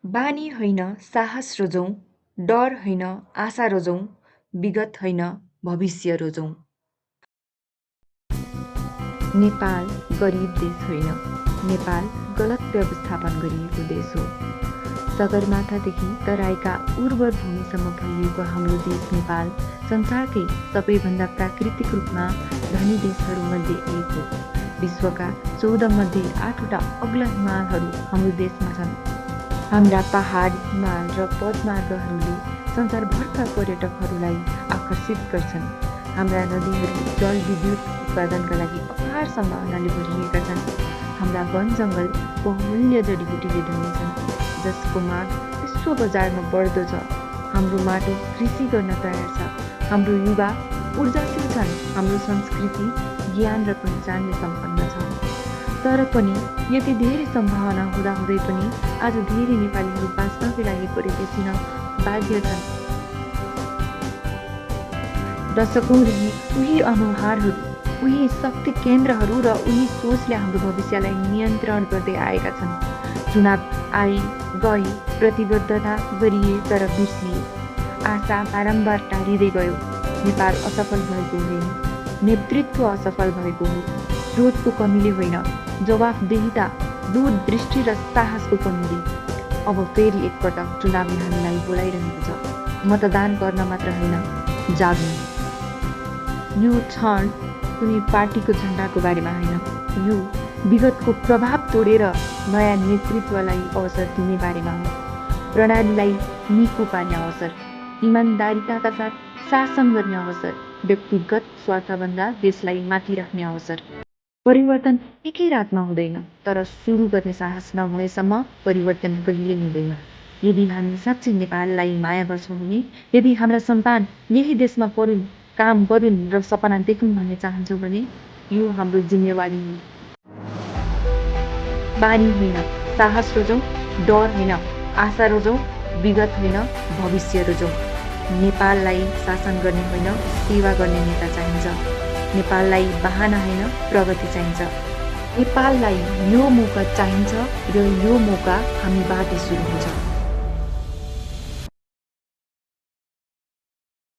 बानी होइन साहस रोजौँ, डर होइन आशा रोजौँ, विगत होइन भविष्य रोजौँ। नेपाल गरिब देश होइन, नेपाल गलत व्यवस्थापन गरिएको देश हो। सगरमाथादेखि तराईका उर्वर भूमिसम्म फैलिएको हाम्रो देश नेपाल संसारकै सबैभन्दा प्राकृतिक रूपमा धनी देशहरूमध्ये एक हो। विश्वका 14 मध्ये 8वटा अग्ला हिमालहरू हाम्रो देशमा छन्। हाम्रा पहाड, हिमाल र पदमार्गहरूले संसारभरका पर्यटकहरूलाई आकर्षित गर्छन्। हाम्रा नदीहरू जलविद्युत उत्पादनका लागि अपार सम्भावनाले भरिएका छन्। हाम्रा वन जङ्गल बहुमूल्य जडीबुटीले धनी छन्, जसको माग विश्व बजारमा बढ्दो छ। हाम्रो माटो कृषि गर्न तयार छ। हाम्रो युवा ऊर्जाशील छन्। हाम्रो संस्कृति ज्ञान र पहिचानले सम्पन्न छ। तर पनि यति धेरै सम्भावना हुँदाहुँदै पनि आज धेरै नेपालीहरू बाँच्नकै लागि परदेशिन बाध्य छन्। दशकौँदेखि उही अनुहारहरू, उही शक्ति केन्द्रहरू र उही सोचले हाम्रो भविष्यलाई नियन्त्रण गर्दै आएका छन्। चुनाव आए गए, प्रतिबद्धता गरिए तर बिर्सिए, आशा बारम्बार टाढिँदै गयो। नेपाल असफल भएको होइन, नेतृत्व असफल भएको हो। स्रोतको कमीले होइन, जवाफदेहिता, दूरदृष्टि र साहसको कमीले। अब फेरि एकपटक चुनावले हामीलाई बोलाइरहेको छ, मतदान गर्न मात्र होइन, जाग्नु। यो क्षण कुनै पार्टीको झन्डाको बारेमा होइन, यो विगतको प्रभाव तोडेर नयाँ नेतृत्वलाई अवसर दिने बारेमा हो। प्रणालीलाई निको पार्ने अवसर, इमान्दारिताका साथ शासन गर्ने अवसर, व्यक्तिगत स्वार्थभन्दा देशलाई माथि राख्ने अवसर। परिवर्तन एकै रातमा हुँदैन, तर सुरु गर्ने साहस नभएसम्म परिवर्तन कहिल्यै हुँदैन। यदि हामी साँच्चै नेपाललाई माया गर्छौँ भने, यदि हाम्रा सन्तान यही देशमा पढुन्, काम गरून् र सपना देखुन् भन्ने चाहन्छौँ भने यो हाम्रो जिम्मेवारी हो। बानी होइन साहस रोजौँ, डर होइन आशा रोजौँ, विगत होइन भविष्य रोजौँ। नेपाललाई शासन गर्ने होइन, सेवा गर्ने नेता चाहिन्छ। नेपाललाई बहाना होइन, प्रगति चाहिन्छ। नेपाललाई यो मौका चाहिन्छ र यो मौका हामीबाट सुरु हुन्छ।